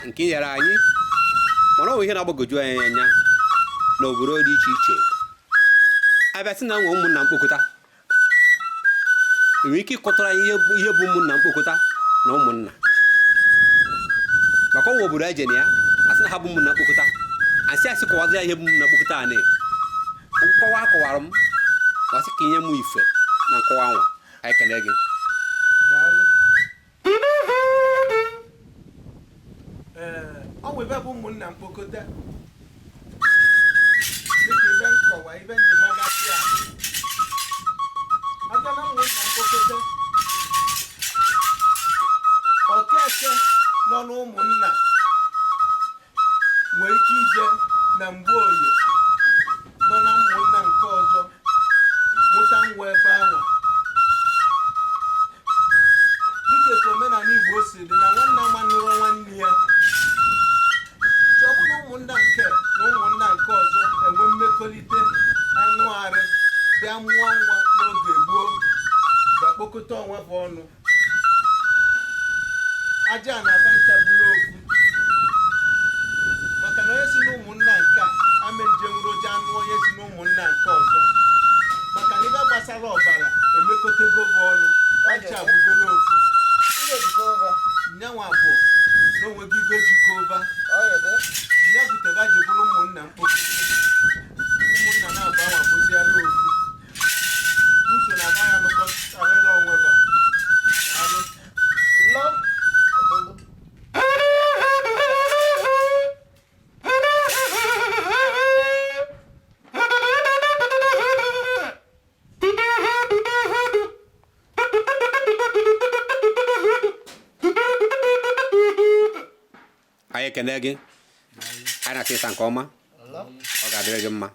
nke i nyere anyị. Mana ọ bụ ihe na-agbagwoju anyị anya n'obodo dị iche iche, a bịa sị na nwe ụmụnna mkpokọta. Enwere ike ịkọtara anyị ihe bụ ụmụnna mkpokọta na ụmụnna? Maka o nwe obodo anyị je na ya, a sị na ha bụ ụmụnna mkpokọta. Asị kọwazi ya ihe bụ ụmụnna mkpokọta. A na nkọwa akọwara m, wasị ka i nye m ife na nkọwa nwa. Anyị kene gị. Daalụ. Ee, ọ nwe ibe bụ ụmụnna mkpokọta. Dịka ibe nkọwa, ibe njimagasị a, abịa na ụmụnna mkpokọta, Okeke nọ n'ụmụnna nwere ike ije na Mgboye nọ na ụmụnna nke ọzọ mụta nwa ebe anwa, dịka etu omenala Igbo si dị na nwanne ama nụrụ nwanne ya. So ọ bụ na ụmụnna nke na ụmụnna nke ọzọ enwe mmekọrịta anụ arụ, bịa mụọ nwa n'oge gboo, ga-akpọkọta onwe ha ọnụ, aja na aba ncha bụrụ ofu, maka na onye si n'ụmụnna nke a ama nje nwere oji anụ onye si n'ụmụnna nke ọzọ, maka na ibe gbasara ọbara emekọtago bụ ọnụ, ncha abụgolo ofu. Nyanwa bụ na onwego ibe jikọba nya buteba ji bụrụ ụmụnna mkpokọta. Ụmụnna na-abụ anwa bụziara ofu uche na aba ya nụkọtarịrị onwe ba. Daalụ. Lọ. Anyị ekene gị. Anyị na-asị ịsa nke ọma, ọ ga-adịrị gị mma.